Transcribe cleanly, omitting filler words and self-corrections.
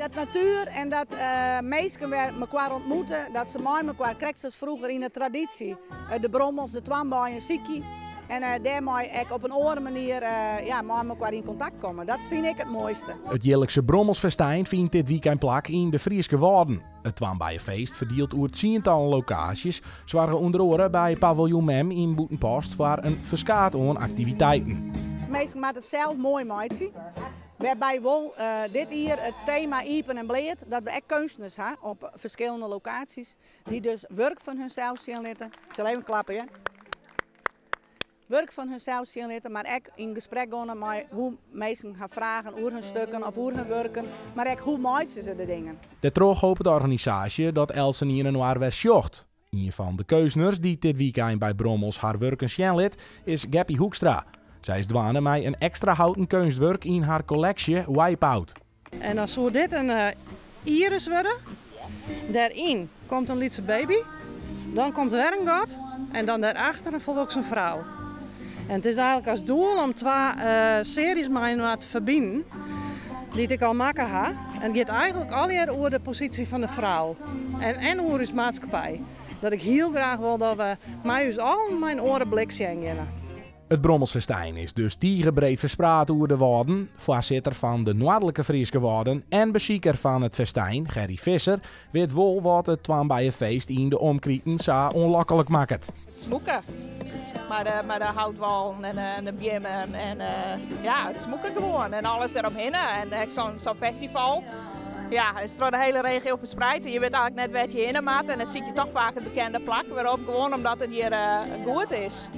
Dat natuer en dat minsken wer mekoar ontmoeten, dat se mei mekoar, krekt sa as froeger yn de tradysje, de brommels, de toarnbeien sykje en dêrmei ek op in oare manier, ja, mei mekoar yn kontakt komme. Dat fyn ik it moaiste. It jierlikse Brommelsfestijn fynt dit wykein plak yn de Fryske Wâlden. It toarnbeiefeest ferdield oer tsientallen lokaasjes soarge ûnder oare by Paviljoen Mem yn Bûtenpost foar in ferskaat oan aktiviteiten. Minsken moatte it sels moai meitsje, wêrby wol dit jier it tema iepen en bleat, dat we ek keunstners ha op ferskillende lokaasjes dy't dus wurk fan hunsels sjen litte. Ik sil even klappe, hear. Wurk fan hunsels sjen litte, mar ek yn gesprek gean mei hoe minsken ha fragen oer hun stukken of oer hun wurken, mar ek hoe meitsje se de dingen. Dêrtroch hopet de organisaasje dat eltsenien inoar wer sjocht. Ien fan de keunstners dy't dit wykein by Brommels har wurken sjen lit, is Geppie Hoekstra. Sy is dwaande mei in ekstra houten keunstwurk yn har kolleksje Wipeout. En dan soe dit in iris wurde. Dêryn komt in lytse baby. Dan komt wer in gat en dan dêrachter in folwoeksen frou. En it is eigenlik as doel om twa searjes mei-inoar te ferbinen, dy't ik al makke ha. En it giet eigenlik allegear oer de posysje fan de frou en oer ús maatskippij. Dat ik hiel graach wol dat we mei ús allen mei in oare blik sjen geane. It Brommelsfestijn is dus tige breed ferspraat oer de Wâlden. Foarsitter fan de Noardlike Fryske Wâlden en besiker fan it festijn, Gerry Visser, wit wol wat it toarnbeiefeest yn de omkriten sa oanloklik makket. Smûke. Mei de houtwâlen en de beammen en ja, it smûke gewoan en alles deromhinne. En ek sa'n festival. Ja, it is troch de hiele regio ferspraat en je witte eigenlik net wêr't je hinne moatte. En dan sykje je toch faak it bekende plak wer op, gewoan omdat it hjir goed is.